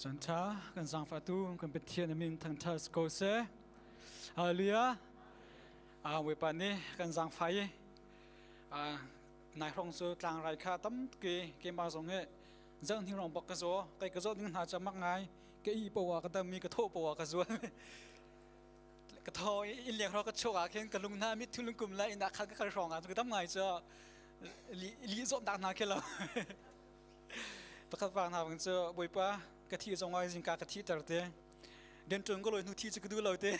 Cantha kan zaangfahtu kan Pathian a min thangṭhat ko seh. Hallelujah. Bawipa nih kan zaangfah i nai hrawng cu tlangrai kha tam tuk i keimah zong hi zang hning rong bak ka zaw. Kai ka zawt ning hna cu mak ngai. Ka ih poah ka dam i ka thawh poah ka zual. Ka thaw i inn leng hrawng ka chuak ah khin ka lung hna mit lung kum la inn ah khan ka kal hrawng ah ka dam ngai cu li zawtnak hna khi lo. Pakhat pa hna bang cu Bawipa ka thi zong ah zingka ka thi ter te den ṭun ka lawi hnu thi cu ka duh lo te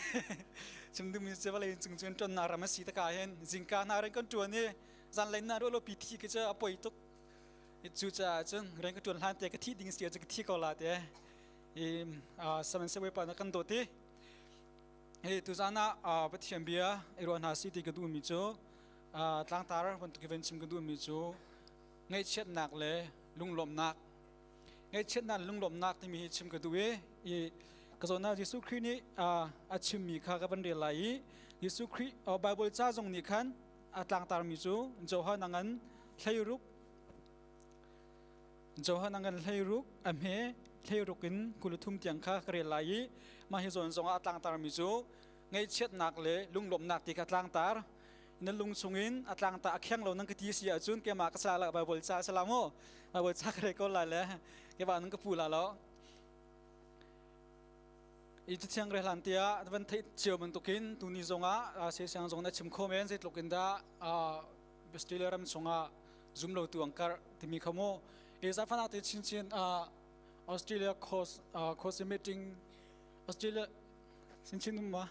chim ding mi cu vawlei cung cun ṭon na ram a si taka hin zingka hna ren kan ṭuan i zanlei na ruah lo pi thi ka cu a poi tuk cu caah cun ren ka ṭuan hlan te ka thi ding si cu ka thi ko la te i saman se Bawipa na kan dawt i hi tuzan ah Pathian bia i ruah hna si ti ka duh mi cu tlangtar bantuk i chim ka duh mi cu ngaihchiatnak le lunglawmhnak ngaihchiatnak le lunglawmhnak timi hi chim ka duh i i ka zawn ah Jesuh Khrih nih a chimmi kha ka van rel lai i Jesuh Khrih Bible ca zong nih khan a tlangtarmi cu Johan a ngan 16 Johan a ngan 16 a hme 16 in 23 tiang kha ka rel lai i mah hi zawn zong ah a tlangtarmi cu ngaihchiatnak le lunglawmhnak ti kha tlangtar na lung chungin a tlang ta a kheng lo nang ka ti si ahcun keimah ka sa la Bible ca salam mu Bible ca ka re ko lai le keimah nang ka pu la lo i cu thiang re hlan tia van theih cio bantukin tuni zongah se siang zong na chim kho men zeitluk in dah Australia ram chungah zum lo tu ang kar timi kha mu e zafana te chin chin Australia coast coast meeting Australia chin chin um ma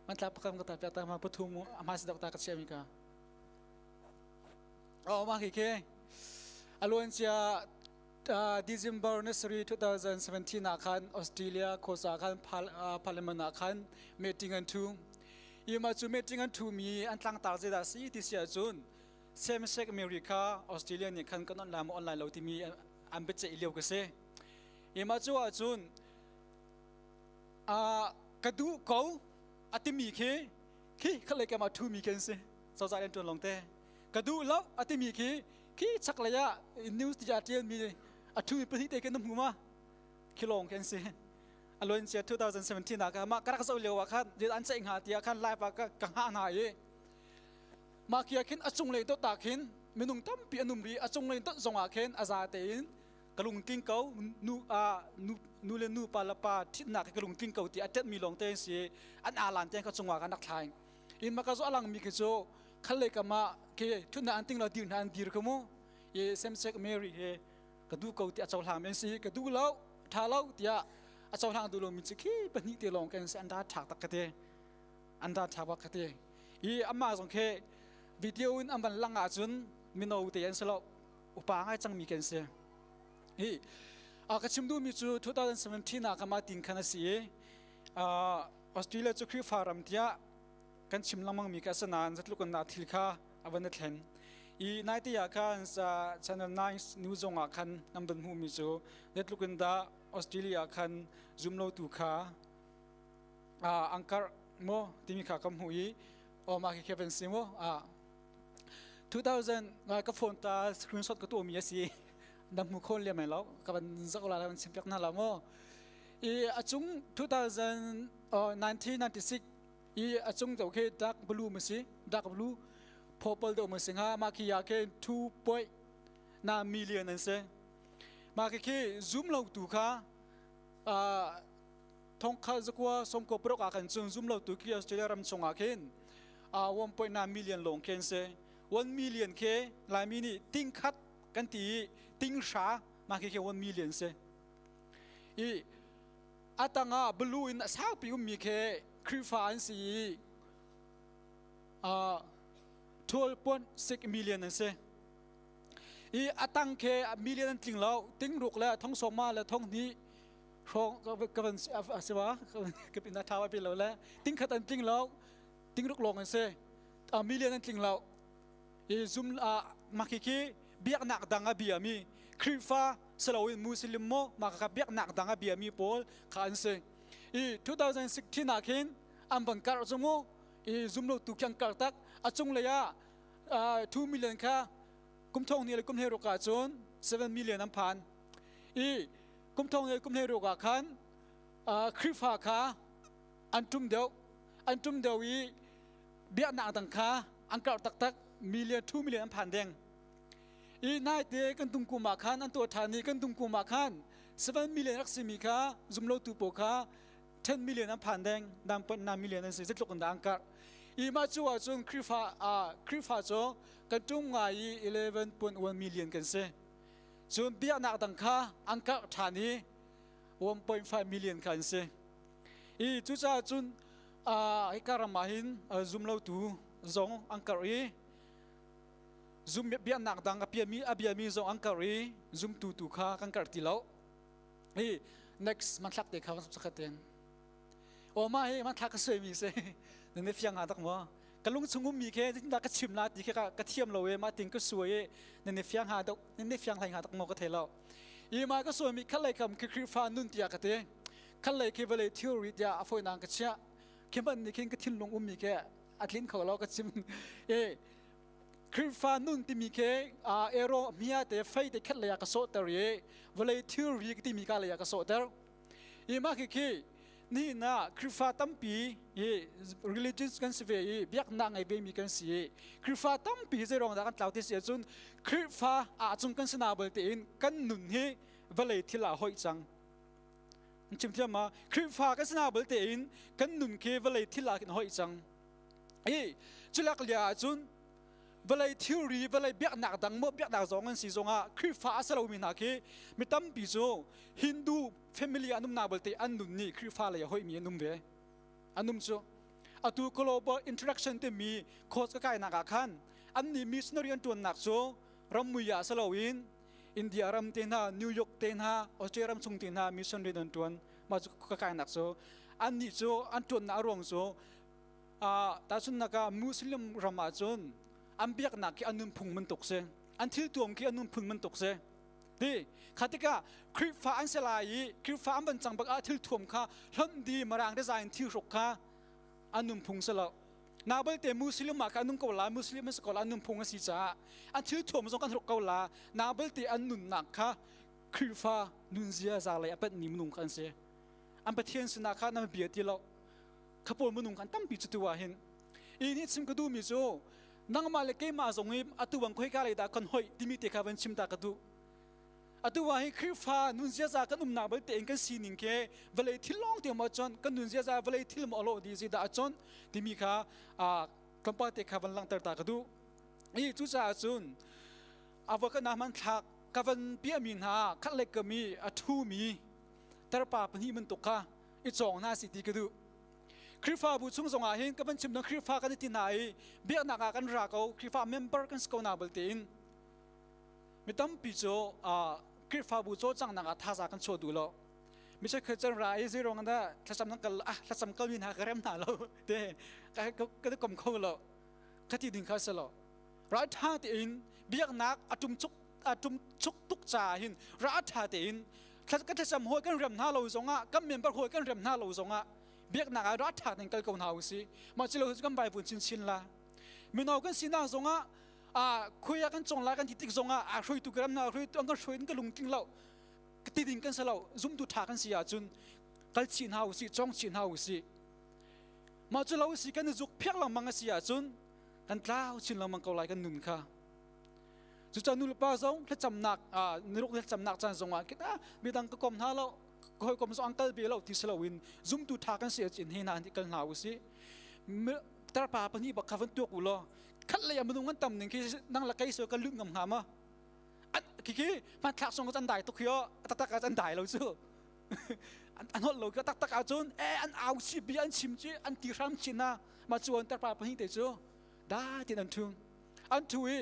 man tla pakam ka ta pia ta ma pathum ama si dok ta ka chia mi ka oh ma khi ke alon cia December Nursery 2017 ah khan Australia khosa khan parliament ah khan meeting an thu i ma chu meeting an thu mi an tlang tar zeda si ti sia cun same sex America Australia nih khan kan online online lo timi an biaceih lio ka si i ma chu ah cun ka duh ko a timi khi khi khalei kam ah ṭhumi khi an si cozah rian ṭuan lawng te ka duh lo a timi khi khi chaklei ah news ti a ṭialmi a ṭhumi pahnih te khi na hmu ma khi lawng khi an si a luan cia 2017 ah mah ka rak zoh lio ah khan an ceih hnga tiah khan live ah ka hngah hna i mah khi ah khin a cunglei dot ah khin minung tampi an um rih a cunglei dot zong ah khin a za tein ka lungtling ko nu a nu nu le nu pa le pa thitnak ka lungtling ko ti a tet mi lawng te si an alan te ka chungah kan rak thlaing in maka zo alang mi khi cu khal le kama ke thutna an ting lo dir hna an dir ko mu ye semsek Mary he ka du ko ti a cohlang men si ka du lo tha lo tiah a cohlang du lo mi chi khi pahnih te lawng kan si an da thak tak ka te an da thak bak ka te i amma zong khe video in an van lang ahcun mino te an si lo upa ngai cangmi kan si. Hi ka chim duhmi cu 2017 ah kama tin khan a si i Australia cu Khrihfa ram tiah kan chim lengmang mi ka si nain zeitluk in dah thil kha a van i thlen. I naite ah khan Channel 9 news zong ah khan kan van hmuhmi cu zeitluk in dah Australia khan zumlotu kha an karh maw timi kha kan hmuh i aw mah khi kevin si mu 2000 ka phone ta screenshot ka tuahmi a si na hmu kho lem lo ka van zoh la van chim piak hna la mu i a cung 2000 1996 i a cung do khi dark blue ma si dark blue purple do ma si nga ma khi ya ke 2.9 million an si ma khi khi zoom lo tu kha thongkha zakua somko prok ah khan cun zum lo tu khi Australia ram chungah khin 1.9 million lawng khin si 1 million khi Laimi nih ting khat kan ti i ting hra mah khi khi 1 million si i atang ah blue in a saupi ummi khi Khrihfa an si i 12.6 million an si i atang khi million an tling lo ting ruk le thong sawma le thong hnih hrawng ka van a si ba ka pin tha wa pi lo le ting khat an tling lo ting ruk lawng an si a million an tling lo i zum a maki khi biaknak dang a bia mi Khrihfa saloin Muslim mo ma ka biaknak dang a bia mi pawl kha an si i 2016 ah khin an van kar chu mu i zum lo tu kyang kar tak a cung lei ah 2 million kha kum thong ni le kum he ruk ah cun 7 million an phan i. Kum thong le kum hlei ruk ah khan Khrihfa kha an ṭum deuh. An ṭum deuh i biaknak dang kha an karh taktak million 2 million an phan deng. I naite kan tungkum ah khan an tuah ṭhan i kan tungkum ah khan 7 million rak simi kha zumlotu pawl kha 10 million an phan deng dang pon na million an si zeitluk in dah an karh. I mah cu ahcun Khrihfa Khrihfa cu kan ṭum ngai i 11.1 million kan si. Cun biaknak dang kha an karh ṭhan i 1.5 million kha an si. I cucaah cun hika ram ah hin zumlotu zong an karh i zum biaknak dang a piami a biami zong an karh i zumtu tu kha kan karh ti lo. Hi next hmanthlak te kha sakhat ten. O mah hi hmanthlak ka suaimi si. Na ne fiang ha tak maw? Ka lung chung ummi khe zeitindah ka chim la ti khe ka thiam lo e mah ting ka suai e na ne fiang ha dok na ne fiang hlai ha tak maw ka thei lo. I ma ka suaimi khat lei kam khi Khrihfa nun tiah ka ti. Khat lei khi vawlei theory tiah a fawinak ka chiah. Khi hmanh nih khin ka thinlung ummi khe a tlin kho lo ka chim. E Khrihfa nun timi khi arrow hmia te fei te khat lei ah ka sawhter i vawlei thilri timi ka lei ah ka sawhter. I mah khi khi nihin ah Khrihfa tampi hi religions kan si ve i biaknak ngei ve mi kan si i Khrihfa tampi hi zeiruang dah kan tlau ti si ahcun Khrihfa ahcun kan si na bal tein kan nun hi vawlei thil ah hoih cang. Chim thiam ma Khrihfa kan si na bal tein kan nun khi vawlei thil ah khin hoih cang. I culak lia ahcun vawlei thilri vawlei biaknak dang maw biaknak zong an si zongah Khrihfa a si lomi hna khi mi tampi cu Hindu family an umnak belte an nun nih Khrihfa lei a hoihmi an um ve an um cu atu global interaction timi course ka kainak ah khan annih missionary an ṭuannak cu rammui ah si loin India ram te hna New York te hna Australia ram chung te hna missionary an ṭuan mah cu ka kainak cu annih cu an ṭuannak a ruang cu Tahchunhnak ah Muslim ram ahcun an biaknak khi an nunphung bantuk si. An thil tuam khi an nunphun bantuk si. Ti kha tikah Khrihfa an si lai i Khrihfa an van cang bak ah thil thuam kha hlonh di marang design thil hruk kha an nunphung si lo. Na balte Muslim ah kha an nung ko la, Muslim an si ko la, an nunphung a si caah an thil thuam zong kan hruk ko la. Na balte an nunnak kha Khrihfa nunzia za lei a panhmi minung kha an si. An Pathian sinah kha nan bia ti lo. Kha pawl minung kan tampi cu tu ah hin i nih chim ka duhmi cu nangmah le keimah zong i atu bang khoika lei dah kan hoih timi te kha van chim ta ka duh. Atu ah hi Khrihfa nun ziaza kan umnak bal tein kan sining khi vawlei thil lawng te maw chon kan nun ziaza vawlei thil maw lawh di zi dah chon timi kha tlawmpal te kha van langhter ta ka duh. I cucaah cun ava ka na hmanthlak ka van piahmi hna khat le kami a ṭhumi tarpa pahnih bantuk kha i cawng hna si ti ka duh. Khrihfabu chung zongah hin ka van chim dang Khrihfa kan i ti hna i biaknak ah kan ra ko Khrihfa member kan si ko na bal tein mi tampi cu Khrihfabu cawlcanghnak ah thaza kan chuah duh lo. Mi cheukhat can ra i zeiruang dah thlacam nan kal ah thlacam kal mi hna ka rem hna lo te ka kom kho lo ka ti ding kha si lo. Ra ṭha tein biaknak a ṭum chuk a ṭum chuk tuk caah hin ra ṭha tein ka thlacam hawi kan rem hna lo zongah kan member hawi kan rem hna lo zongah biaknak ah ra ṭha tein kal ko hna usih. Mah cu lo kan Bible chinchin la. Mino kan sinak zongah a khuai ah kan cong la kan ti tik zongah a hruaitu ka ram hna hruaitu an kan hruai ka lungtling lo ti ding kan si lo. Zumtu ṭha kan si ahcun kal chih hna usih cong chih hna usih. Mah cu lo si kan i zuk phiak lengmang a si ahcun kan tlau chin lengmang ko lai kan nun kha. Cucaah nu le pa zong thlacamnak niruk thlacamnak caan zongah kita midang ka kom hna lo hawikom zong an kal ve lo ti si loin zumtu ṭha kan si ahcun hi hna nih kal hna usih. Tarpa pahnih bak kha van tuak u law khat lei ah minung an tam ning khi nang le kei so kan lut ngam hnga ma khi hmanthlak song an dai tuk hi o taktak ah an dai lo cu an holh lo taktak ahcun e an au si bia an chim ci an ti hram chin na ma cu an tarpa pahnih te cu da tin an ṭhu an ṭhu i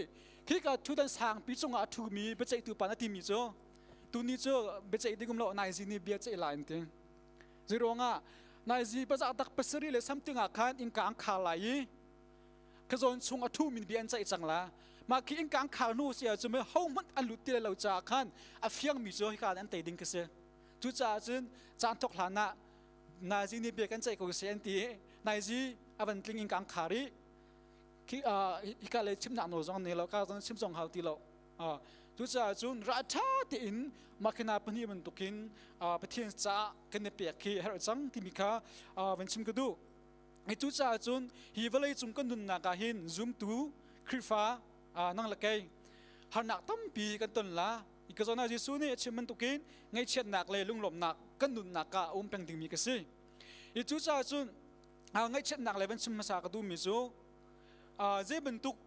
khika ṭhudan sangpi cungah a ṭhumi biaceihtu pa na timi cu tuni cu biaceih ding um lo naizi nih bia ceih lai an ti. Zeiruangah naizi bazah dak pasarih le something ah khan innka an khar lai i khazawn chung a ṭhumi bia an ceih cang la. Mah khi innka an khar hnu si ahcun hohmanh an lut ti lo caah khan a fiangmi cu hika an tei ding khi si. Cucaah cun caan thawk hlan ah naizi nih bia kan ceih ko seh an ti i naizi a van tling innka an khar i hika lei chimnak nawl zong an nei lo ka zong chim zong hau ti lo. Cucaah cun ra ṭha tein makhina pahnih bantukin Pathian caah kan i pek khi herh cang timi kha van chim ka duh. Cucaah cun hi vawlei cung kan nunnak ah hin zumtu Khrihfa nang le kei harnak tampi kan ton la. Ka zawn ah Jesuh nih a chim bantukin ngaihchiatnak le lunglawmhnak kan nunnak ah a um peng dingmi ka si. Cucaah cun ngaihchiatnak le van chim hmasa ka duhmi cu zei bantuk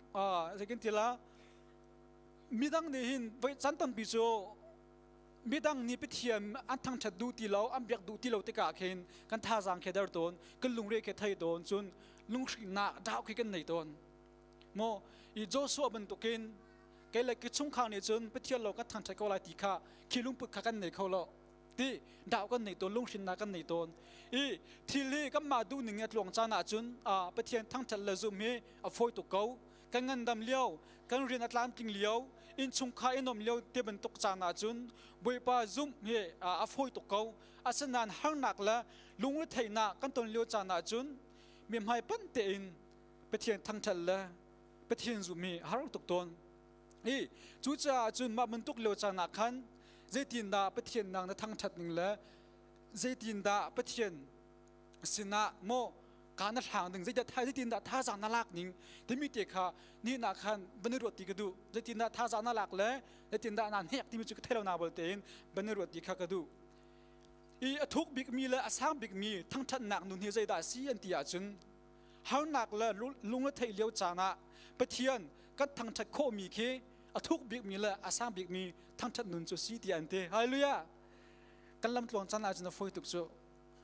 zei kan ti la midang nih hin voi caan tampi cu midang nih Pathian an thangṭhat duh ti lo an biak duh ti lo tikah khin kan thazaang khi der tawn kan lungre khi thei tawn cun lunghrinnak dau khi kan nei tawn maw i Joshua bantukin kei le ki chungkhar nih cun Pathian lo kan thangṭhat ko lai ti kha khi lungput kha kan nei kho lo ti dau kan nei tawn lunghrinnak kan nei tawn i thil hi kanmah duh ning a tluang caan ahcun Pathian thangṭhat le zumh hi a fawi tuk ko. Kan ngandam lio, kan rian a tlamtling lio, innchungkhar i nuamh lio ti bantuk caan ahcun Bawipa zumh hi a fawi tuk ko. Asinain harnak le lungretheihnak kan ton lio caan ahcun mi hmai panh tein Pathian thangṭhat le Pathian zumh hi a har tuk tawn. I cucaah cun mah bantuk lio caan ah khan zeitindah Pathian nang na thangṭhat ning le zeitindah Pathian sinah maw ka na hlang ding zeidah zeitindah thazaang na lak ning timi te kha ni na khan van i ruat ti ka duh. Zeitindah thazaang na lak le zeitindah na hnek timi cu ka thei lo na bal tein van i ruat ti kha ka duh. I a thuk bikmi le a sang bikmi thangṭhatnak nun hi zeidah a si an ti ahcun harnak le lung a theih lio caan ah Pathian kan thangṭhat khawhmi khi a thuk bikmi le a sang bikmi thangṭhat nun cu si tiah an ti. Hallelujah! Kan lam tluang caan ahcun a fawi tuk cu.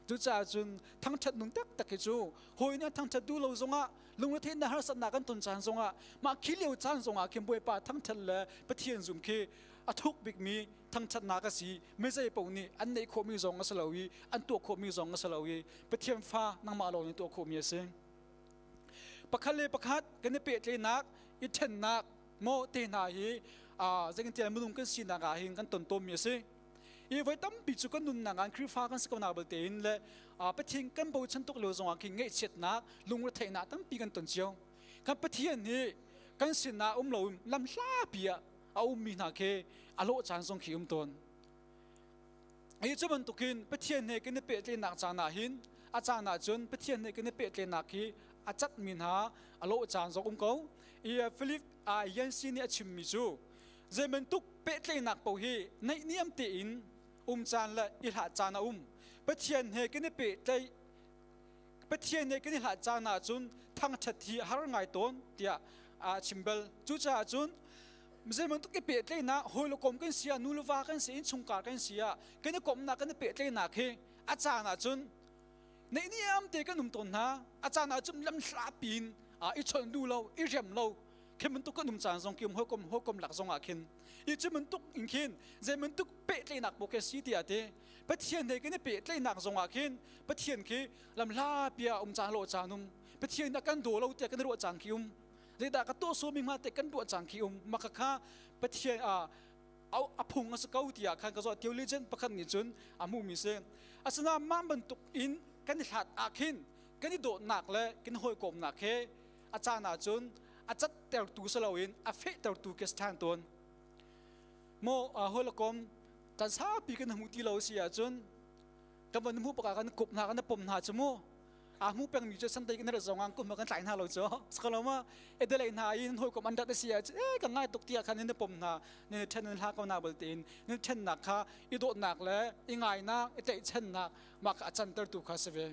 Cucaah cun thangṭhat nun taktak hi cu hawi nih an thangṭhat duh lo zongah lungretheihnak harsatnak kan ton caan zongah mah khi lio caan zongah khin Bawipa thangṭhat le Pathian zum khi a thuk bikmi thangṭhatnak a si. Mizei paoh nih an neih khawhmi zong a si lo i an tuah khawhmi zong a si lo i Pathian fa nangmah lawng nih tuah khawhmi a si. Pakhat le pakhat kan i pehtlaihnak, i ṭhennak maw te hna hi zeitintiah minung kan sinak ah hin kan ton tawnmi a si. I voi tampi cu kan nunnak ah Khrihfa kan si ko na balte in le Pathian kan bochan tuk lio zongah khin ngaihchiatnak, lungretheihnak tampi kan ton cio. Kan Pathian hi kan sinah um lo lam hlapi ah a ummi hna khi a lawh caan zong khi um tawn. Hi cu bantukin Pathian he kan i pehtlaihnak caan ah hin a caan ah cun Pathian he kan i pehtlaihnak hi a catmi hna a lawh caan zong um ko. I Philip Yancy nih a chimmi cu zei bantuk pehtlaihnak paoh hi naihniam tein um caan le i hlah caan a um. Pathian he kan i pehtlaih Pathian he kan i hlah caan ah cun thangṭhat hi a har ngai tawn tiah a chim bal. Cucaah cun zei bantuk i pehtlaihnak hawi le kom kan si ah nu le va kan si innchungkhar kan si ah kan i komhnak kan i pehtlaihnak hi a caan ah cun neihniam te kan um tawn hna. A caan ah cun lamhla piin i chawnh duh lo i rem lo khi bantuk kan um caan zong khi hawikom hawikom lak zong ah khin i cu bantuk in khin zei bantuk pehtlaihnak paoh khi si tiah ti Pathian he kan i pehtlaihnak zong ah khin Pathian khi lamhla pia um caan lo caan um Pathian a kan daw lo tiah kan ruah caan khi um zeidah ka tuah suami hnga te kan ruah caan khi um maka kha Pathian a a phung a si ko tiah khan ka zoh theologian pakhat nih cun a hmuhmi si asinain mah bantuk in kan i hlat ah khin kan i dawtnak le kan hawikomnak he a caan ah cun a cattertu si loin a fehtertu khi si ṭhan tawn maw hawikom caan saupi kan hmuh ti lo si ahcun kan van hmuh pakah kan kup hna kan pom hna cu mu a hmu pengmi cu santei kan rat zong ah kum kan tlai hna lo cu sakalo ma edelei hna in hawikom an rat a si ah e ka ngai tuk tiah khan in pom hna ne ṭhen in hla ko na bal tein ne ṭhennak kha i dawtnak le i ngainak i tlaihchannak mah kha a cantertu kha si ve.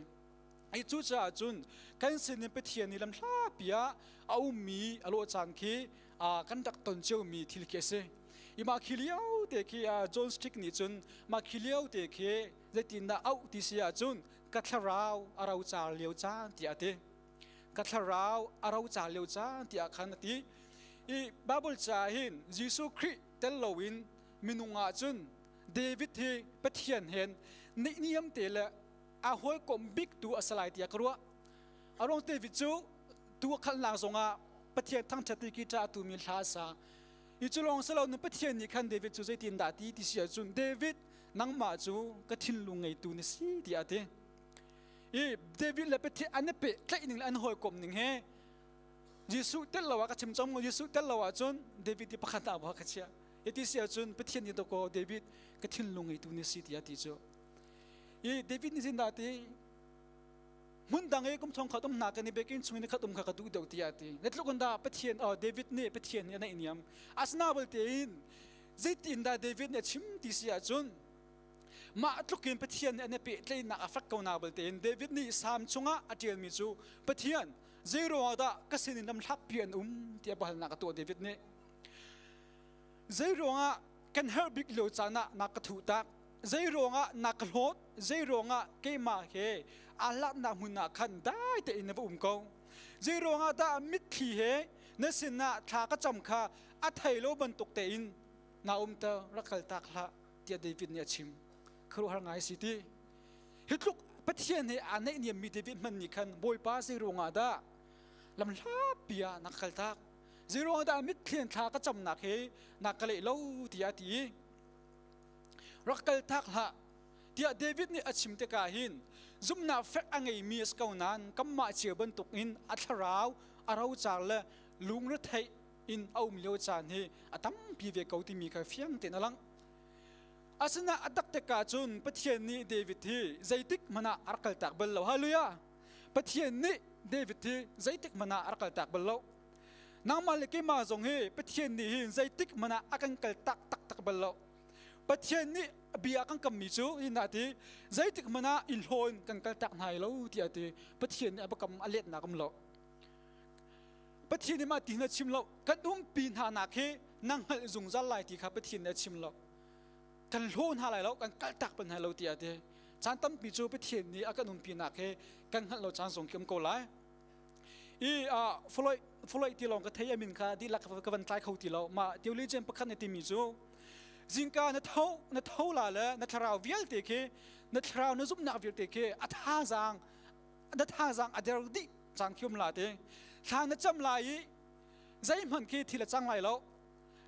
I cucaah cun kan sinin Pathian nih lamhlapi ah a ummi a lawh caan khi kan rak ton ciomi thil khi a si. I mah khi lio te khi John Stick nih cun mah khi lio te khi zeitindah auh ti si ahcun ka thlarau a rocar lio caan tiah a ti. Ka thlarau a rocar lio caan tiah khan a ti. I Bible ca hin Jesuh Khrih tel loin minung ah cun David hi Pathian hen neihniam te le a hawikom bik tu a si lai tiah ka ruah. A ruang David cu tu a khalnak zongah Pathian thangṭhat i guitar a tumi hla a sa. I cu lawng si lo Pathian nih khan David cu zeitin dah ti ti si ahcun David nangmah cu ka thinlung ngeitu na si tiah a ti. I David le Pathian an i pehtlaih ning le an hawikom ning he Jesuh tel lo ah ka chim chom Jesuh tel lo ahcun David hi pakhat ah ka chiah. Iti si ahcun Pathian nih dawkaw David ka thinlung ngeitu ni si tiah ti cu. I David nih zindah ti hmun dang i kum thong khat um hna kan i biakinn chung in khat um kha ka duh deuh tiah ti. Na tluk in dah Pathian oh David nih Pathian nih a naih niam. Asina belte in zeitin dah David nih a chim ti si ahcun mah tluk in Pathian nih an i pehtlaihnak a fek ko na belte in David nih Salm chungah a ṭialmi cu Pathian zeiruangah dah ka sinin lamhlatpi an um tiah biahalnak a tuah David nih. Zeiruangah kan herh bik lio caan ah na ka thuh tak? Zeiruangah na ka hlawt? Zeiruangah keimah he aa hlatnak hmun ah khan dai tein na va um ko? Zeiruangah dah mitthli he na sinah thla ka cam kha a thei lo bantuk tein na umter rak kal tak hlah tiah David nih a chim. Khuaruahhar ngai si ti. Hi tluk Pathian he aa naihniammi David hmanh nih khan Bawipa zeiruangah dah lamhlapi ah na ka kal tak? Zeiruang dah mitthli thla ka camnak hi na ka leh lo tiah a ti. Rak kal tak hlah tiah David nih a chim tikah hin zumhnak fek a ngeimi a si ko nain kanmah cio bantukin a thlarau a rocar le lungretheih in a um lio caan hi a tampi ve ko timi kha fiang tein a lang. Asinain a tak tikah cun Pathian nih David hi zeitik hmanh ah a rak kaltak bal lo. Hallelujah! Pathian nih David hi zeitik hmanh ah a rak kaltak bal lo. Nangmah le keimah zong hi Pathian nih hin zeitik hmanh ah a kan kal tak taktak bal lo. Pathian nih bia kan kammi cu hin a ti zeitik hmanh ah i hlawn kan kal tak hna lo tiah a ti. Pathian nih a biakam a letnak um lo. Pathian nih mah ti hin a chim lo. Kan umpi hna nak hi na hngalh zungzal lai ti kha Pathian nih a chim lo. Kan hlaw hna lai lo, kan kal tak bal hna lo tiah a ti. Caan tampi cu Pathian nih a kan umpi nak hi kan hngalh lo caan zong khi um ko lai. I Floyd Floyd ti lawng ka thei amin kha dihlak ka van tlai kho ti lo. Mah theologian pakhat nih timi cu zingka na tho na tho la le na thlarau vialte khi na thlarau na zumhnak vialte khi a thazaang na thazaang a der dih caan khi um la ti. Thla na cam lai i zeihmanh khi thil a cang lai lo.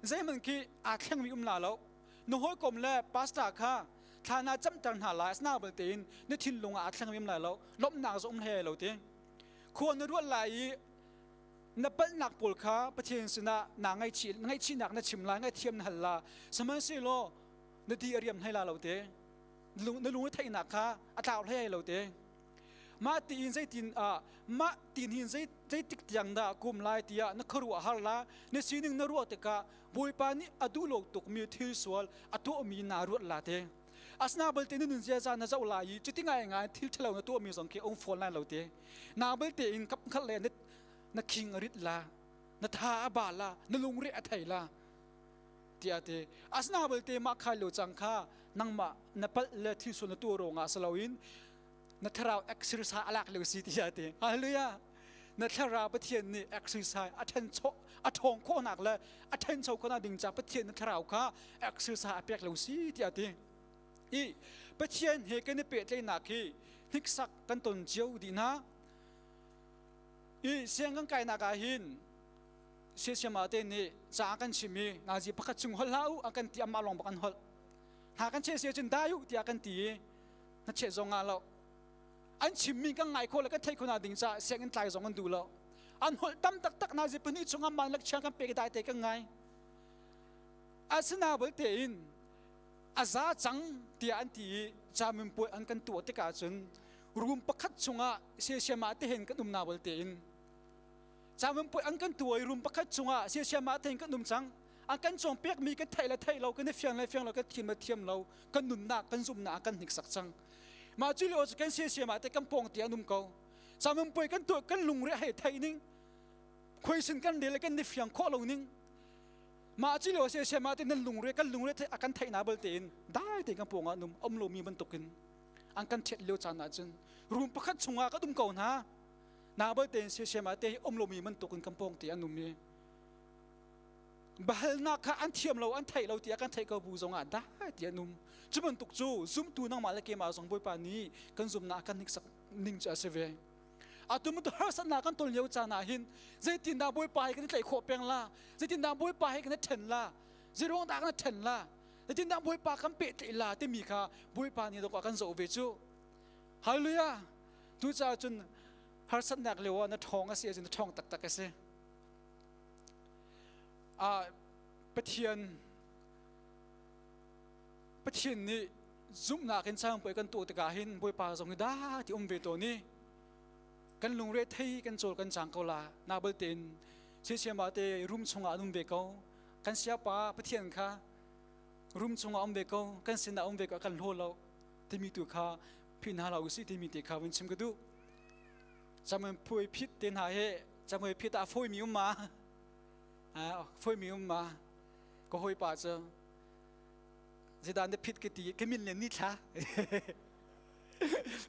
Zeihmanh khi aa thlengmi um la lo. Na hawikom le pastor kha thla na camter hna lai asina belte in na thinlung ah aa thleng um lai lo. Lawmhnak zong um hlei lo ti. Khua na ruat lai i na palhnak pawl kha Pathian sinah naa ngaihchih ngaihchihnak na chim lai ngaihthiam na hal la sihmanhsehlaw na di a riam hlei la lo te na lung i theihnak kha a tlau hlei lo te mah tiin zeitin ah mah tin hin zei zeitik tiang dah kum lai tiah na khuaruah har la na sining na ruah tikah Bawipa nih a duh lo tukmi thil sual a tuahmi naa ruat la te Asina balte na nun ziaza na zoh lai i cuti ngai ngai thil ṭhalo na tuahmi zong khi a um fawn lai lo te. Na balte in kap khat le na khing a rit la, na tha a ba la, na lungre a thei la tiah ti. Asina balte mah khai lo cang kha nangmah na palh le thil sual na tuah ruangah si loin na thlarau exercise a lak lio si tiah ti. Hallelujah. Na thlarau Pathian nih exercise a ṭhencho a ṭhawng khawhnak le a ṭhencho khawhnak ding ca Pathian na thlarau kha exercise a pek lo si tiah ti. I Pathian he kan i pehtlaihnak hi hniksak kan ton cio dih hna. I siang kan kainak ah hin siasiama te nih ca kan chim i nazi pakhat chung holh hlah u a kan ti amah lawng bak an holh. Hna kan cheh sia cun dai u tiah kan ti i na cheh zong ah lo. An chimmi kan ngai khawh le kan theih khawh ding caah sianginn tlai zong an duh lo. An holh tam taktak nazi pahnih chung amah lecture kan pek dai te kan ngai. Asina belte in a za cang tiah an ti i caminpuai an kan tuah tikah cun room pakhat chungah siasiama te hen kan um na belte in caminpuai an kan tuah i room pakhat chungah siasiama te hen kan um cang an kan cawnpiakmi kan theih le theih lo kan i fiang le fiang lo kan thiam le thiam lo kan nunnak kan zumhnak kan hniksak cang mah cu lio cu kan siasiama te kan pawng te an um ko caminpuai kan tuah kan lungre hei theih ning khuaisin kan rel le kan i fiang khawh lo ning Mah cu lio se ma te nan lungre kan lungre a kan theih na bal tein dai te kan pawng ah num om lomi bantukin an kan thet lio caan ah cun room pakhat chungah ka um ko hna na bal tein se ma te om lomi bantukin kan pawng te an um i bahalnak kha an thiam lo an theih lo tiah kan theih ko bu zongah dai ti an um cu bantuk cu zumtu nangmah le keimah zong Bawipa nih kan zumnak kan hniksak ning cu a si ve Atu mu harsatnak kan ton lio caan ah hin zeitindah Bawipa hi kan i tlaih khawh peng la? Zeitindah Bawipa hi kan i ṭhen la? Zeiruang dah kan i ṭhen la? Zeitindah Bawipa kan pehtlaih la timi kha Bawipa nih dawk ah kan zoh ve cu. Hallelujah! Tucaah cun harsatnak lio ah na ṭhawng a si ahcun na ṭhawng taktak a si. Pathian Pathian nih zumhnak in cangpuai kan tuah tikah hin Bawipa zong hi dah ti um ve tawn i kan lungre thei kan cawl kan cang ko la na balte in siasiama te room chungah an um ve ko kan siapa Pathian kha room chungah um ve ko kan sinah um ve ko kan hlaw lo timi tu kha phi hna la usih timi te kha vun chim ka duh camuai phuai phit te hna he camuai phit ah fawi mi um ma fawi mi um ma ka hawi pa cu zeidah na phit ka ti ka min le ni thla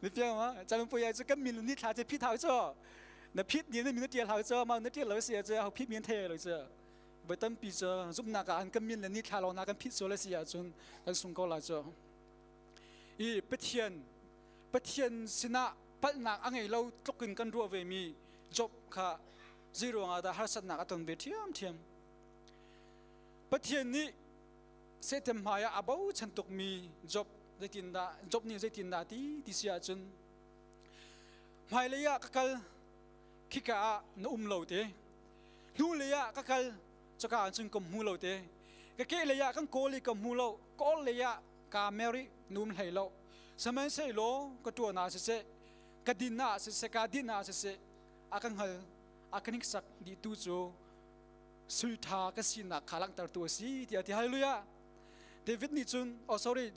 na fiang ma camuai phuai cu kan min le ni thla cu phit hau cu na phit ni na min na tial hau cu ma na tial lo si cu ho phit min thei lo cu voi tampi cu zumhnak ah an kan min le ni thla lawng na kan phit sual a si ahcun kan sung ko lai cu i Pathian Pathian sinah palhnak a ngei lo tluk in kan ruah ve mi Job kha zei ruangah dah harsatnak a ton ve ṭhiamṭhiam. Pathian nih Satan hmai ah a bochan tukmi Job zeitindah Job nih zeitindah ti ti si ahcun hmailei ah ka kal khika ah na um lo te hnulei ah ka kal cuka ah cun ka hmu lo te ka kehlei ah kan kawl i ka hmu lo kawl lei ah ka mer i num hlei lo sihmanhsehlaw ka tuan ah siseh ka din ah siseh ka din ah siseh a ka hngal a ka hniksak dihtu cu sui ṭha ka sinak kha langhtertu a si tiah ti hallelujah David nih cun oh sorry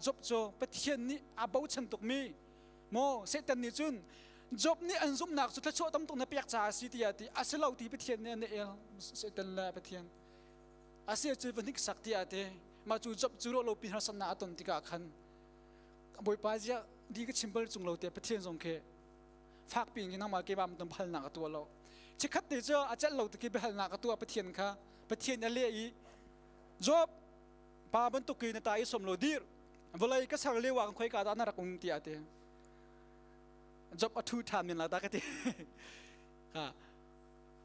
Job cu Pathian nih a bochan tukmi maw Satan nih cun Job nih an zumhnak cu thluachuah tam tuk na pek caah a si tiah ti a si lo ti Pathian nih an el Satan le Pathian a si cu va hniksak tiah ti mah cu Job cu ruah lo pi harsatnak a ton tikah khan Bawipa ziah di ka chim bal chung lo te Pathian zong khi fak pi in nangmah keimah tam halnak a tuah lo chikhat te cu a celh lo te khi biahalnak a tuah Pathian kha Pathian a leh i Job pa bantuk in na ta i som lo dir vawlei ka ser lio ah kan khoi ka dah na rak um tiah ti Job a thu ṭhan men la ta ka ti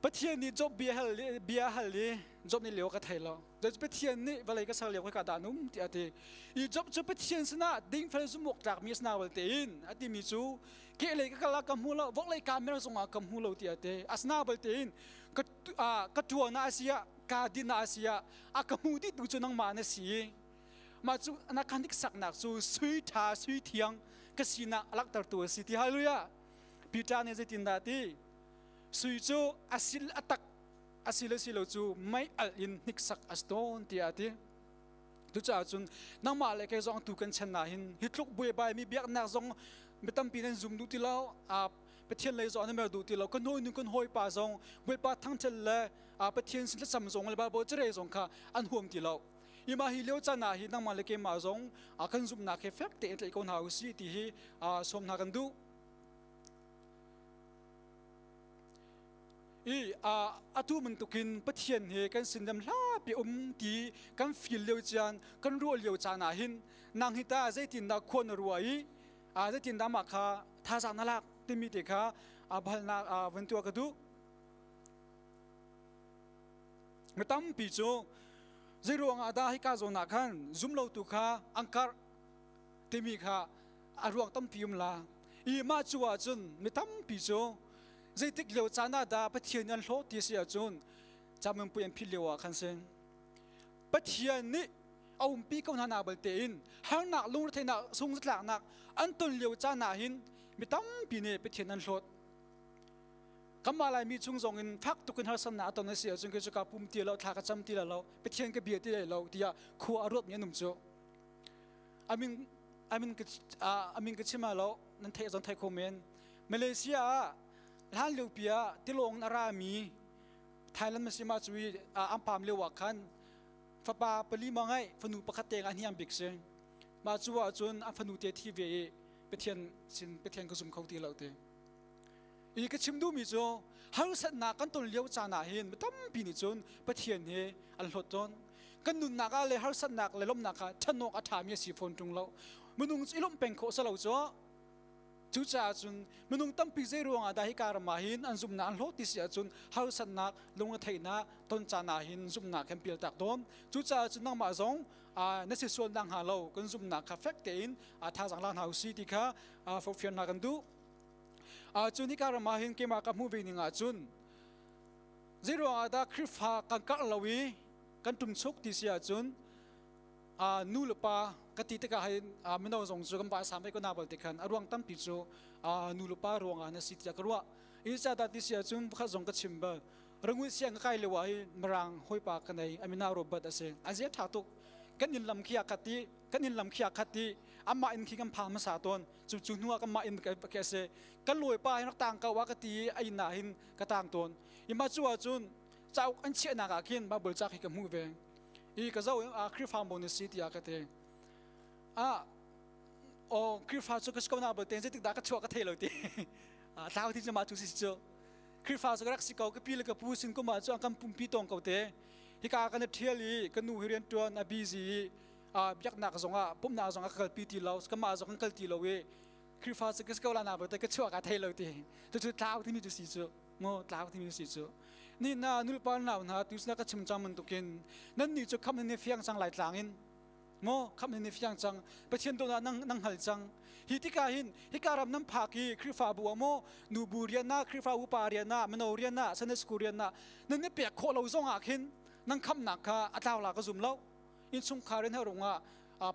Pathian nih Job bia hal bia hal i Job nih leo ka thei lo Pathian nih vawlei ka ser lio khoi ka dah num tiah ti i Job cu Pathian sinah dingfel zumawk tlak mi asna bal tein a timi cu kehlei ka kal ah ka hmu lo voklei ka mer zongah ka hmu lo tiah ti asna bal tein ka ka tuan ah a si ah ka din ah a si ah a ka hmu dih tu cu nangmah na si mah cu na kan saknak cu sui ṭha sui thiang ka sinak a langhtertu a si ti hallelujah Peter nih zeitindah ti sui cu a sil a tak a si le si lo cu mei alh in hniksak a si tawn tiah a ti Cucaah cun nangmah le kei zong tu kan chan ah hin hi tluk buaibai mi biaknak zong mi tampi nan zum duh ti lo Pathian lei zong an mer duh ti lo kan hawi nu kan hawipa zong Bawipa thangṭhat le Pathian sin thlacam zong le Baibal carel zong kha an huam ti lo ima hi lio caan ah hi nangmah le keimah zong kan zumhnak he fek tein tlaih ko hna usih ti hi sawm hna kan duh i atu bantukin Pathian he kan sin lam hlapi um ti kan feel lio caan kan ruah lio caan ah hin nang hi ta zeitindah khua na rua i zeitindah mah kha thazaang na lak timi te kha balnak van tuah ka duh mi tampi cu zei ruangah dah hika zawn ah khan zum lotu kha an karh timi kha a ruang tampi um la i mah cu ahcun mi tampi cu zeitik lio caan ah dah Pathian an hlawt ti si ahcun caminpui an phit lio ah khan si Pathian nih a umpi ko hna na balte in harnak lungretheihnak sungzatlaknak an ton lio caan ah hin mi tampi nih Pathian an hlawt Kanmah Laimi chung zong in fak tuk in harsatnak a ton a si ahcun kei cu ka pum ti lo thla ka cam ti lo Pathian ka bia ti lo tiah khua a ruatmi an um cu amin amin ka amin ka chim lo nan theih zong thei kho men Malaysia ah hlan lio pi ah tilawng a rami Thailand masima cu an pam lio ah khan fapa pali ma ngai fanu pakhat te nga hniang bik si mah cu ahcun an fanu te thi ve i Pathian sin Pathian ka zum kho ti lo ti I ka chim duhmi cu harsatnak kan ton lio caan ah hin mi tampi nih cun Pathian hi an hlawt tawn. Kan nunnak ah le harsatnak le lawmhnak kha ṭhanawk a ṭhami a si fawn ṭung lo. Minung cu i lawmh peng khawh si lo cu. Cucaah cun minung tampi zei ruangah dah hika ram ah hin an zumhnak an hlawt ti si ahcun harsatnak, lungretheihnak ton caan ah hin zumhnak kan pialtak tawn. Cucaah cun nangmah zong na si sual nakhnga lo kan zumhnak kha fek tein thazaang la hna usih ti kha forhfial hna kan duh. Cun hika ram ah hin keimah ka hmuh ve ning ahcun zei ruangah dah Khrihfa kan karh lo i kan ṭumchuk ti si ahcun Nu le pa ka ti tikah hin mino zong cu kan pa sam ve ko na bal ti khan a ruang tampi cu nu le pa ruangah na si tiah ka ruah. I ca ti si ahcun pakhat zong ka chim bal. Rangoon siang ka kai lio ah hi Mirang hawipa ka nei amina Robert a si. A zia ṭha tuk. Kan inn lam khi a khat i kan inn lam khi a khat i amah inn khi kan phan hmasa tawn. Cu cu hnu ah kanmah inn ka a si. Kan lawipa hin rak tang ko ah ka ti i a inn ah hin ka tang tawn. I mah cu ahcun cauk an chiahnak ah khin Bible ca khi ka hmuh ve. I ka zoh i Khrihfa maw na si tiah ka ti. Ah oh Khrihfa cu ka si ko na balte zeitik dah ka chuah ka thei lo ti. Tlau ti cu mah cu si cu. Khrihfa cu ka rak si ko ka pi le ka pu sin kum ah cu an kan pumpi tawng ko te. Hika kan i ṭhial i ka nu hi rian ṭuan a busy i biaknak zongah pumhnak zongah ka kalpi ti lo kamah zong kan kal ti lo i Khrihfa cu ka si ko la na balte ka chuah ka thei lo ti. Cucu tlau timi cu si cu. Ngo tlau timi si cu. Ni na nulpa nau hna tu na ka chim cang bantukin nan nih cu kham nan i fiang cang lai tlang in maw kham nan i fiang cang Pathian dawtnak nang nang hngal cang hi tikah hin hika ram nan phak i Khrihfabu ah maw nubu rian ah Khrihfa upa rian ah mino rian ah Sunday school rian ah nan i pek khawh lo zong ah khin nan khamnak kha a tlau la ka zum lo innchungkhar in rung ah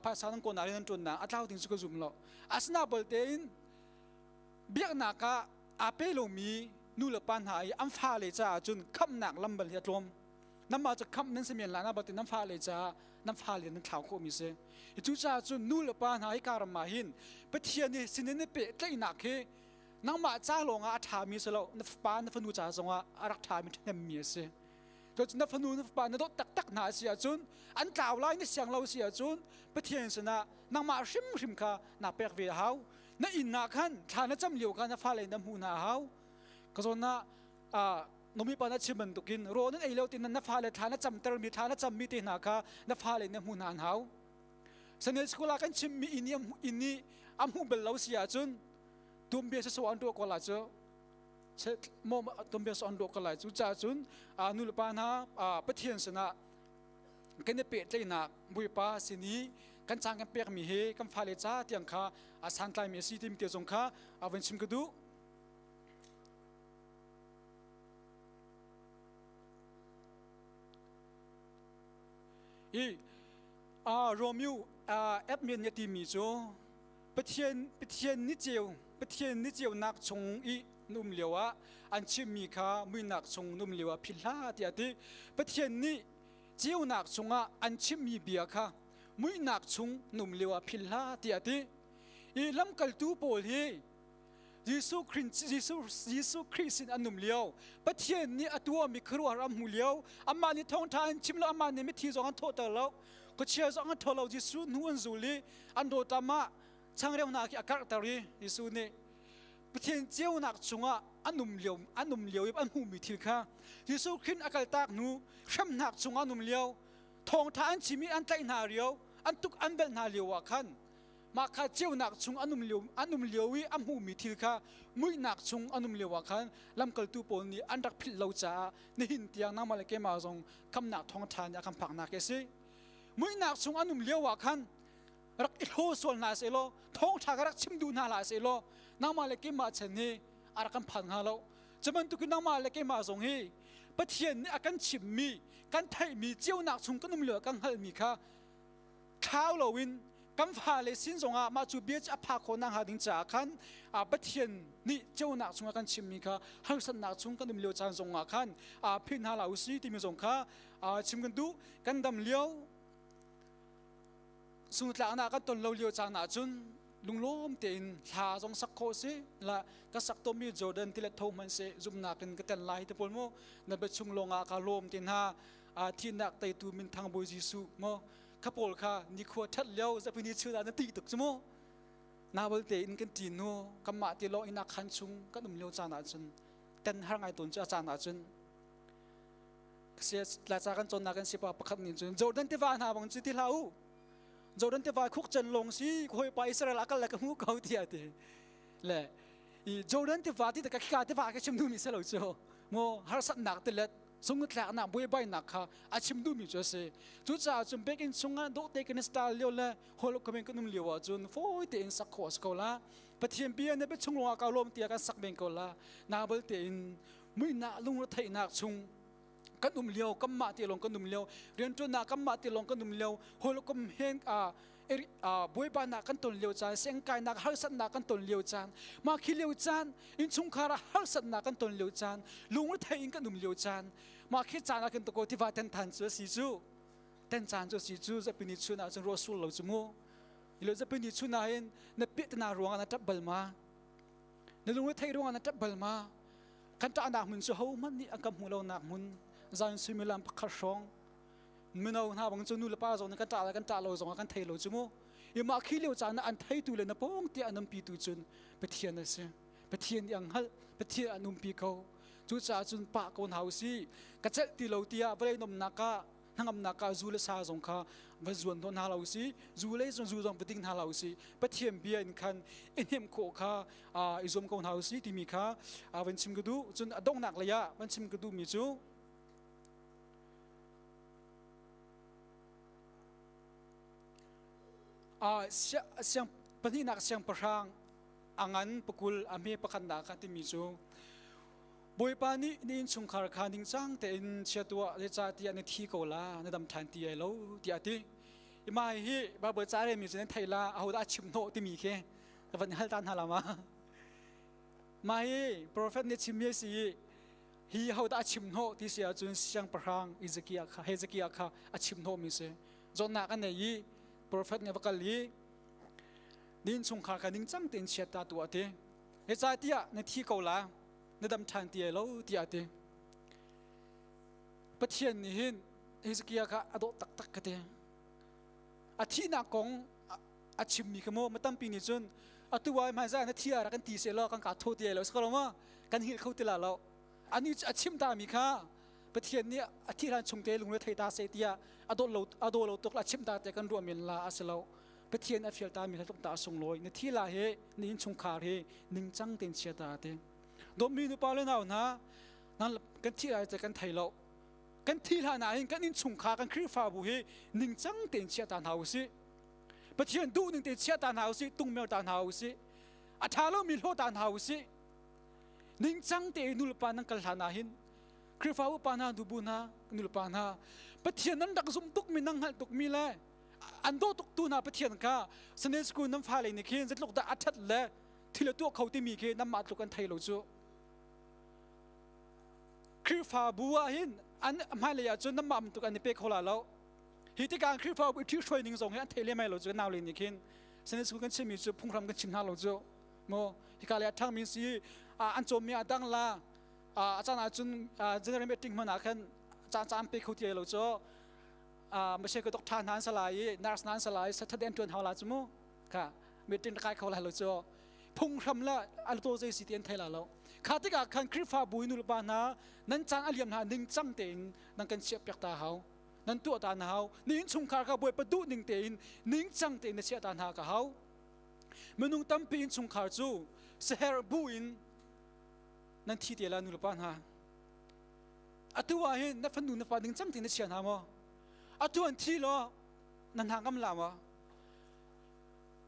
phaisa nan kawn ah rian nan ṭuannak a tlau ding cu ka zum lo asina balte in biaknak ah aa pe lomi nu le pa hna i an fale caah cun khamhnak lam bal hi a tlawm. Nanmah cu khamh nan si men lai na batin nan fale caah nan fale nan thlau khawhmi si. Cucaah cun nu le pa hna hi karam ah hin Pathian i sinin i pehtlaihnak hi nangmah ca lawngah a ṭhami si lo, na fapa na fanu ca zongah a rak ṭhami ṭhahnemmi a si. Cun na fanu na fapa na dawt taktak hna a si ahcun an tlau lai na siang lo si ahcun Pathian sinah nangmah hrimhrim kha naa pek ve a hau. Na inn ah khan thla na cam lio kha na fale na hmuh hna a hau. Ka zawn ah nomi pa na chim bantukin rawl nan ei lo tin na fale thla na camtermi thla na cammi te hna kha na fale na hmuh hna an hau. Sunday school ah kan chimmi inn i inn i a hmuh bal lo si ahcun tumbia saso an tuah ko la cu mo tumbia so an tuah ko lai cu caah cun nu le pa hna Pathian sinah kan i pehtlaihnak Bawipa sin i kan caan kan pekmi hi kan fale ca tiang kha a santlaimi a si timi te zong kha a van chim ka duh. I Romeo admin nih a timi cu Pathian Pathian ni ceu Pathian ni ceunak chung i na um lio ah an chimmi kha muihnak chung na um lio ah philh hlah tiah a ti. Pathian nih ceunak chungah an chimmi bia kha muihnak chung na um lio ah philh hlah tiah a ti. I lamkaltu pawl hi Jesuh Khrih Jesuh Jesuh Khrih sin an um lio Pathian nih a tuahmi khuaruahhar an hmu lio amah nih thawngṭha an chim lo amah nih mithi zong an thawhter lo khuachia zong an tho lo Jesuh hnu an zul i an rawlṭam ah changreu hna khi a karhter i Jesuh nih Pathian ceunak chungah an um lio an um lio i an hmuhmi thil kha Jesuh Khrih a kaltak hnu hremnak chungah an um lio thawngṭha an chim i an tlaih hna lio an tuk an velh hna lio ah khan mah kha ceunak chung an um lio an um lio i a hmuhmi thil kha muihnak chung an um lio ah khan lamkaltu pawl nih an rak philh lo caah nihin tiang nangmah le keimah zong khamnak thawngṭha nih a kan phaknak a si muihnak chung an um lio ah khan rak i hlaw sual hna seh law thawngṭha ka rak chim duh hna hlah seh law nangmah le keimah chan hi a rak kan phan hnga lo cu bantukin nangmah le keimah zong hi Pathian nih a kan chimmi kan theihmi ceunak chung kan um lio kan hngalhmi kha thlau loin kan fale sin zongah mah cu bia cu a phak khawh nakhnga ding caah khan Pathian nih ceunak chungah kan chimmi kha harsatnak chung kan um lio caan zongah khan philh hna hlah u si timi zong kha chim kan duh. Kan dam lio sungtlaknak kan ton lo lio caan ah cun lunglawm tein thla zong sak khawh si la ka sak tomi Jordan tilet tho hmanh seh zumhnak in ka tel lai te pawl mu na bia chung lawngah ka lawm te hna thihnak teitu minthang Bawi Jesuh maw kha pawl kha nikhua ṭhat lio zapini chun ah na ti tuk cu mu nabal tein kan ṭin nu kanmah ti lawng inn ah khan chung kan um lio caan ah cun ten har ngai tawn cu a caan ah cun Laica kan cawnnak kan sipa pakhat nih cun Jordan tiva hna bang cu ti hlah u Jordan tiva khuk cen lawng si hawipa Israel a kal le ka hmu ko tiah ti le i Jordan tiva ti ka khika tiva ka chim duhmi si lo cu mu harsatnak tilet sungtlaknak buaibainak kha a chim duhmi cu a si. Cucaah cun biakinn chungah dawhte kan i style lio le hall of kan um lio ahcun fawi tein sak khawh a si ko la. Pathian bia na bia chung lawngah ka lawm tiah kan sak men ko la. Nabal tein muihnak lungretheihnak chung Kan um lio, kanmah te lawng kan um lio, rianṭuannak kanmah te lawng kan um lio, hawikom hen bawipa kan ton lio caan, sengkainak harsatnak kan ton lio caan, mah khi lio caan, innchungkhar ah harsatnak kan ton lio caan, lungrethei in kan um lio caan, mah khi caan ah kan toko tiva ten than cu a si cu. Ten caan cu a si cu, zapini chun ah cun ruah sur lo cu mu. Ilo zapini chun ah hin na piahtana ruangah na ṭap bal ma? Na lungrethei ruangah na ṭap bal ma? Kan ṭahnak hmun cu hohmanh nih an kan hmuh lonak hmun, zan suimilam pakhat hrawng mino hna bang cu nu le pa zong nih kan ṭah le kan ṭah lo zong ah kan thei lo cu mu. I mah khi lio caan ah an theitu le na pawng tiah an umpitu cun Pathian a si. Pathian nih an hngalh, Pathian an umpi ko. Cucaah cun pah ko hna usih. Ka celh ti lo tiah vawlei nomnak ah hnangamnak ah zu le sa zong kha va zuan hnawh hna lo si zu le zu zong va ding hna lo si Pathian bia in khan i hnemh khawh kha i zuam ko hna usih timi kha van chim ka duh. Cun a donghnak lei ah van chim ka duhmi cu siang pahnihnak siangpahrang a ngan pakul a hme pakhatnak kha timi cu Bawipa nih na innchungkhar kha ningcang tein chia tuah, zeicahtiah na thi ko la, na dam ṭhan ti ai lo, tiah a ti. I mah hi Baibal ca relmi cu nan thei la, ahodah a chim hnawh timi khi ka van hal ta hna la ma. Mah hi profet nih chimmi a si i hi hodah a chim hnawh ti si ahcun siangpahrang Hezekiah kha Hezekiah kha a chim hnawhmi si. Zawtnak a nei i profet nih a va kal i na innchungkhar kha ningcang tein chiat ta tuah a ti. Zeicahtiah na thi ko la, na dam ṭhan ti ai lo tiah a ti. Pathian nih hin Hezekiah kha a dawh taktak ka ti. A thihnak kong a chimmi kha maw tampi nih cun atu ah hmaizah na thi ah rak kan ti seh law kan ka thaw ti ai lo si ko lo maw kan hngilh kho ti la lo. Ani cu a chim ta mi kha Pathian nih a thih hlan chung te lungre thei ta seh tiah a dawt lo a daw lo tuk la chim ta te kan ruah men la a si lo. Pathian a fial ta mi kha tluk ta a sunglawi. Na thi la hi na innchungkhar hi ningcang tein chia ta ti. Dawtmi nupa le nau hna, kan thih lai cu kan thei lo. Kan thih hlan ah hin kan innchungkhar kan Khrihfabu hi ningcang tein chia ta hna usih. Pathian duh ning tein chia ta hna usih, tungmer ta hna usih. A ṭha lomi hlaw ta hna usih. Ningcang tein nulepa nan kal hlan ah hin Khrihfa upa hna, nubu hna, nulepa hna, Pathian nan rak zumh tukmi, nan hngalh tukmi le an dawh tuk tu hna Pathian kha Sunday school nan fale nih khin zeitluk dah a ṭhat le thil a tuah kho timi khi nanmah tluk an thei lo cu. Khrihfabu ah hin an hmailei ah cun nanmah bantuk an i pe kho la lo. Hi tikah Khrihfabu i ṭhihruai ning zong hi an thei lem lo cu nau le nih khin Sunday school kan chimmi cu phunghram kan chim hna lo cu. Maw hika le a ṭhangmi si an cawmmi a dang la a caan ah cun general meeting hmanh ah khan caan caan pe kho ti lo cu. Mashe ka doctor hna an salai i nurse hna an salai Saturday an ṭuan hau la cu mu. Kha meeting kai kho lai lo cu. Phunghram le an to zei si ti an thei la lo. Kha tikah khan Khrihfabu i nulepa hna nan caan a liam hna ningcang tein nan kan chiah piak ta hau. Nan tuah ta na hau. Ni innchungkhar kha Bawipa duh ning tein ningcang tein na chiah ta hna ka hau. Minung tampi innchungkhar cu saher bu in nan thi te la nulepa hna. Atu ah hin na fanu na fa ningcang tein na chia hna maw? Atu an thi law na hna ngam la maw?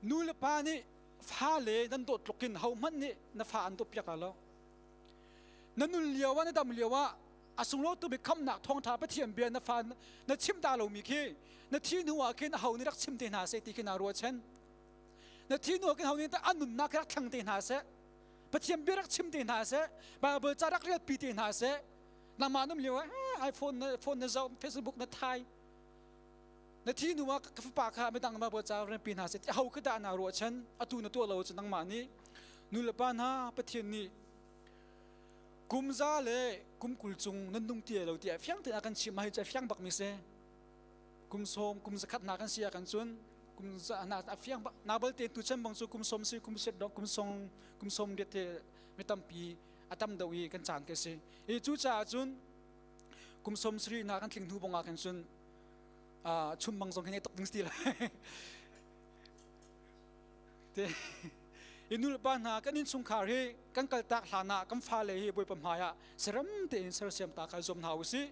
Nu le pa nih fale nan dawt tluk in hohmanh nih na fa an dawt piak lo. Na nun lio ah na dam lio ah a sunglaw tu bik khamnak thawngtha Pathian bia na fa na chim ta lomi khi na thi hnu ah khin aho nih rak chim te hna seh ti khi naa ruahchan. Na thi hnu ah khin aho nih an nunnak rak thlang te hna seh. Pathian bia rak chim te hna seh. Bible ca rak rial pi te hna seh. Nangmah num lio ah iPhone na phone na zoh Facebook na thai na thi hnu ah ka fapa kha midang Bible ca rianpi hna seh ti ho ka dah naa ruahchan atu na tuah lo cu nangmah nih nu le pa hna Pathian nih kum za le kum 20 cung nan nung ti lo tiah fiang tein a kan chim hi cu a fiang bak mi si kum 10 kum 100 hna kan si ah kan cun kum za na a fiang bak na balte tu chan bang cu kum 10 si kum set dok kum song kum som det te mi tampi a tam deuh i kan caan ka si i cu caah cun kum 70 na kan tling hnu bong ah kan cun chummang zong hi tuk ding ti lai te i nulepa hna kan innchungkhar hi kan kaltak hlan ah kan fale hi Bawipa hmai ah serem tein sersiam ta kha zuam hna usih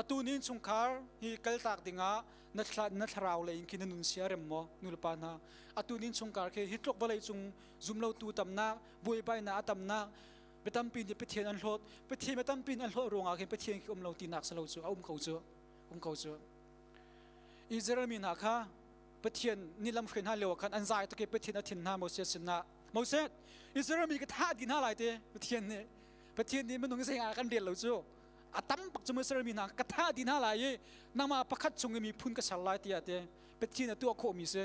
atu ni innchungkhar hi kaltak dingah na na thlarau lei in khi na nun sia rem maw nulepa hna atu ni innchungkhar khi hi tluk vawlei cung zumlotu tamnak buaibainak a tamnak. Biatampi nih Pathian an hlawt. Pathian biatampi nih an hlawt ruangah khin Pathian khi um lo tinak si lo cu a um ko cu. Um ko cu. Israel mi hna kha Pathian nih lam hruai hna lio ah khan an zai tuk i Pathian a thin hna Moses sinah Moses Israel mi ka thah dih hna lai te Pathian nih Pathian nih minung zei ah kan rel lo cu a tam bak cu Israel mi hna ka thah dih hna lai i nangmah pakhat chung i miphun ka ser lai tiah te Pathian a tuah khawhmi si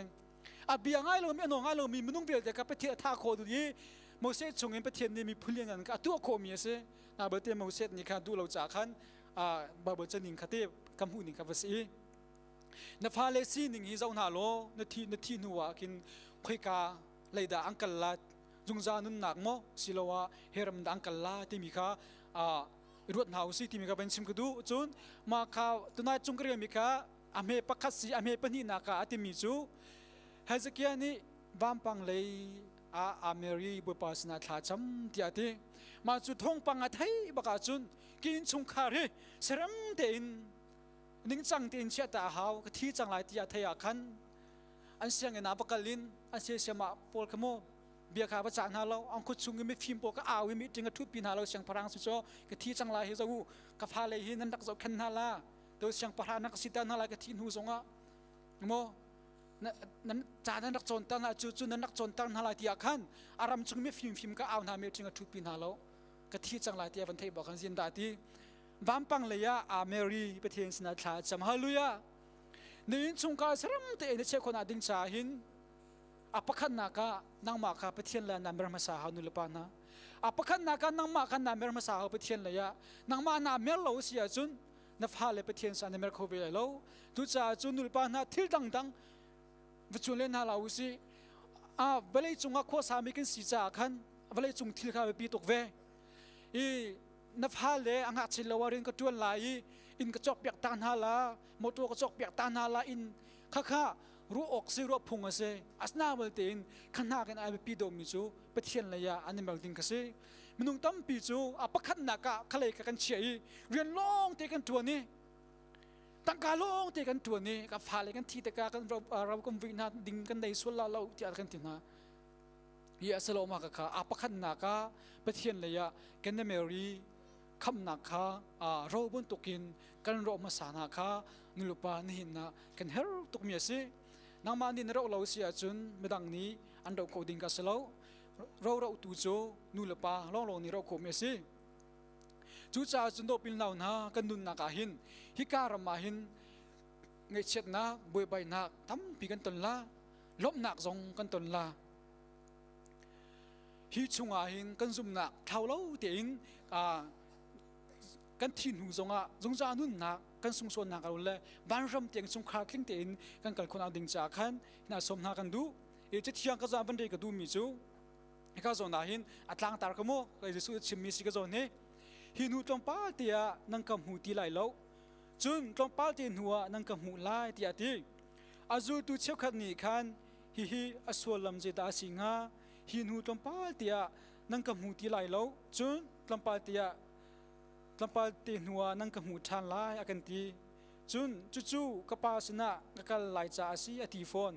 a bia ngai lomi a nawl ngai lomi minung vialte kha Pathian a thah khawh duh i Moses chung in Pathian nih miphun lianngan kha a tuah khawhmi a si na belte Moses nih kha duh lo caah khan Bible caning kha te ka hmuh ning kha va si i na fale sining hi zoh hna law na thi na thi hnu ah khin khoika leidah an kal la zungzal nunnak maw siloah heram dah an kal la timi kha ruat hna usih timi kha van chim ka duh cun mah kha tunai cung ka relmi kha a hme pakhat si a hme pahnihnak ah a timi cu Hezekiah nih vampang lei ah a Mary Bawipa sinah thla cam tiah a ti mah cu thawngpang a theih bak ahcun ki innchungkhar hi serem tein ningcang tein chiah ta a hau ka thi cang lai tiah thei ah khan an sianginn ah va kal in an siasiam ah pawl kha mu bia kha va cah hna lo an khut chung i mifim pawl ka au i meeting a ṭhutpi hna lo siangpahrang si cu ka thi cang lai hi zo u ka fale hi nan rak zohkhenh hna la to siangpahrang na ka siter hna lai ka thi hnu zongah maw nan ca nan rak cawnter hna cu cu nan rak cawnter hna lai tiah khan a ram chung mifim fim ka au hna meeting a ṭhutpi hna lo ka thi cang lai tiah van theih bak khan zin dah ti vampang lei ah a Mary Pathian sinah thla a cam hallelujah na innchungkhar saram tein na chiah khawhnak ding caah hin a pakhatnak ah nangmah kha Pathian le naa mer hmasa hau nulepa hna a pakhatnak ah nangmah kha naa mer hmasa hau Pathian lei ah nangmah naa mer lo si ahcun na fale Pathian sa na mer kho ve lai lo cucaah cun nulepa hna thil dangdang va cun le hna la usih a vawlei cungah khuasami kan si caah khan vawlei cung thil kha biapi tuk ve i na fale a ngakchia lo ah rian ka ṭuan lai i inn ka cawkpiak ta hna la motor ka cawkpiak ta hna la inn khakha ruah awk si ruah phung a si asina belte in kha hna kan ai biapi dawmi cu Pathian lei ah an i mer ding ka si minung tampi cu a pakhatnak ah khalei kha kan chiah i rian lawng te kan ṭuan i tangka lawng te kan ṭuan i ka fale kan thi tikah kan ro kan vui hna ding kan nei sual la lo tiah kan ti hna hi a si lo ma kha a pakhatnak ah Pathian lei ah kan Mary khamnak kha ro bantukin kan rawh hmasa hna kha nulepa nihin ah kan her tukmi a si nangmah nih na roh lo si ahcun midang nih an roh kho ding ka si lo ro roh tu cu nulepa lawnglawng nih roh khawhmi a si cucaah cun dawpil nau hna kan nunnak ah hin hika ram ah hin ngaihchiatnak buaibainak tampi kan ton la lawmhnak zong kan ton la hi chungah hin kan zumhnak thlau lo tein kan thi hnu zongah zungzal nunnak kan sungsawnnak lo le vanram tiang chungkhar tling tein kan kal khawhnak ding caah khan hna sawm hna kan duh i cathiang ka zah van re ka duhmi cu hika zawn ah hin a tlangtar ka mu kai Jesuh chimmi si ka zawn hi hi hnu tlawmpal te ah nan ka hmu ti lai lo cun tlawmpal te hnu ah nan ka hmuh lai tiah a ti a zultu cheukhat nih khan hihi a sullam zeidah a si hnga hi hnu tlawmpal te ah nan ka hmu ti lai lo cun tlawmpal te ah tlawmpal te hnu ah nan ka hmu ṭhan lai a kan ti cun cucu ka pa sinah ka kal lai caah a si a ti fawn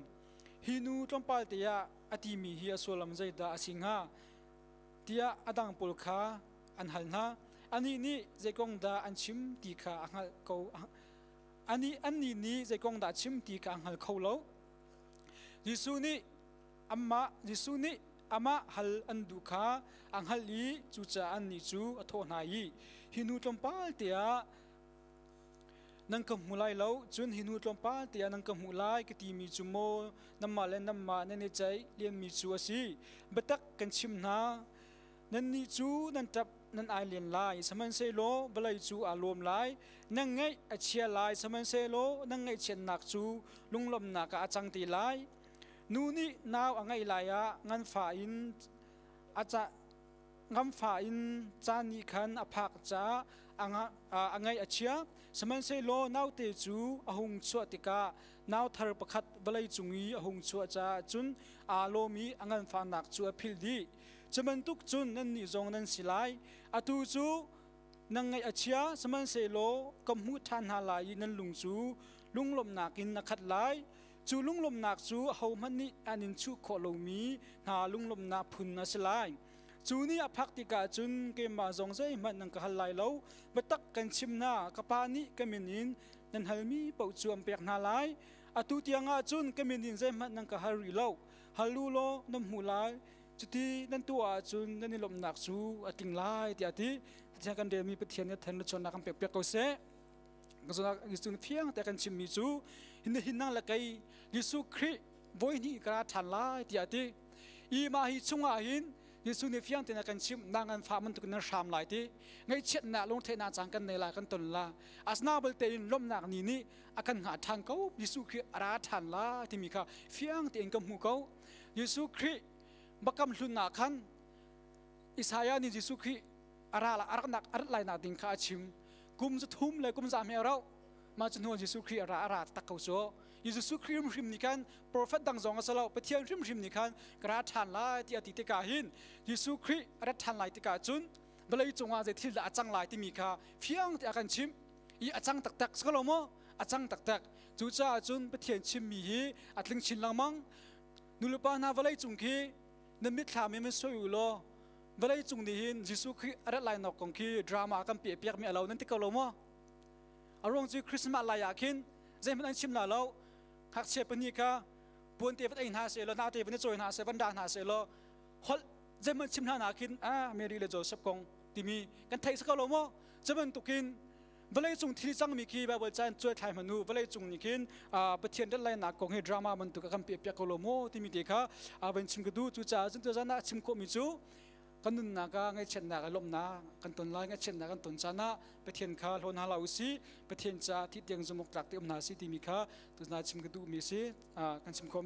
hi nu tlawmpal te ah a timi hi a sullam zeidah a si hnga tiah a dang pawl kha an hal hna anih nih zei kong dah an chim ti kha a hngalh ko anih annih nih zei kong dah chim ti kha a hngal kho lo Jesuh nih amah Jesuh nih amah hal an duh kha a hngalh i cucaah annih cu a thawh hna i hi nu tlawmpal te ah nan ka hmu lai lo cun hi nu tlawmpal te ah nan ka hmuh lai ka timi cu maw nanmah le nanmah nan i ceih lianmi cu a si biatak kan chim hna Nannih cu nan ṭap nan ai len lai, sihmanhsehlaw vawlei cu aa lawm lai. Nan ngaih a chia lai, sihmanhsehlaw nan ngaihchiatnak cu lunglawmhnak ah a cang te lai. Nu nih nau a ngeih lai ah nganfah in a ca ngamfah in caan nih khan a phak caah a ngaih a chia. Sihmanhsehlaw naute cu a hung chuah tikah nau thar pakhat vawlei cung i a hung chuah caah cun aa lawm i a nganfahnak cu a philh dih. Cu bantuk cun nannih zong nan si lai. Atu cu nan ngaih a chia, sihmanhsehlaw ka hmuh ṭhan hna lai i nan lung cu lunglawmhnak in a khat lai. Cu lunglawmhnak cu ahohmanh nih an in chuh khawh lomi hna lunglawmhnak phun a si lai. Cu ni a phak tikah cun keimah zong zeihmanh nan ka hal lai lo. Biatak kan chim hna, ka Pa nih ka min in nan halmi paoh cu an pek hna lai. Atu tiangah cun ka min in zeihmanh nan ka hal rih lo. Hal u law nan hmuh lai. Cuti nan tuah ahcun nan i lawmhnak cu a tling lai, tiah a ti. Pathian kan relmi Pathian nih then le chawnnak kan pek piak ko seh. Jesuh nih fiang te kan chimmi cu hin hin nang le kei Jesuh Khrih voi hnih ka ra ṭhan lai tiah a ti. I mah hi chungah hin Jesuh nih fiang tein a kan chimh na nganfah bantuk in nan hram lai ti. Ngaihchiatnak lungtheihnak caan kan nei lai kan ton la. Asna belte in lawmhnak ni nih a kan hngah ṭhan ko. Jesuh Khrih a ra ṭhan la timi kha fiang tein ka hmu ko. Jesuh Khrih bakam hlun ah khan Isaiah nih Jesuh Khrih a ra a raknak a rat lainak ding kha a chim. Kum zu thum le kum za hme a rauh. Mah cu hnu Jesuh Khrih a ra a ra tak ko cu. Jesuh Khrih hrimhrim nih khan prophet dang zong a si lo Pathian hrimhrim nih khan ka ra ṭhan lai ti a ti tikah hin Jesuh Khrih a rat ṭhan lai tikah cun vawlei cungah zei thil dah a cang lai timi kha fiang te a kan chimh i a cang taktak si ko lo maw? A cang taktak. Cucaah cun Pathian chimmi hi a tling chin lengmang. Nulepa hna vawlei cung khi na mitthlam in soi u law vawlei cung nih hin Jesuh Khrih a rat lai nok kong khi drama kan piah piakmi a lo nan ti ko lo maw? A ruang cu Christmas lai ah khin zeihmanh an chim la lo. Ngakchia pahnih kha puan te van ei hna seh law naute van i cawi hna seh van dah hna seh law holh zeihmanh chim hna na khin ah Mary le Joseph kong timi kan theih si ko lo maw? Cu bantukin vawlei cung thil cangmi khi Bible ca in cuai thlai hmanh u vawlei cung nih khin Pathian rat lainak kong hi drama bantuk a kan piah piak ko lo maw timi te kha van chim ka duh. Cucaah cun tuzan ah chim khawhmi cu kan nunnak ah ngaihchiatnak le lawmhnak kan ton lai. Ngaihchiatnak kan ton caan ah Pathian kha hlawn hna hlah u sih. Pathian caah thih tiang zumh awk tlak te um hna si timi kha tuzan ah chim ka duhmi si kan chim khawh.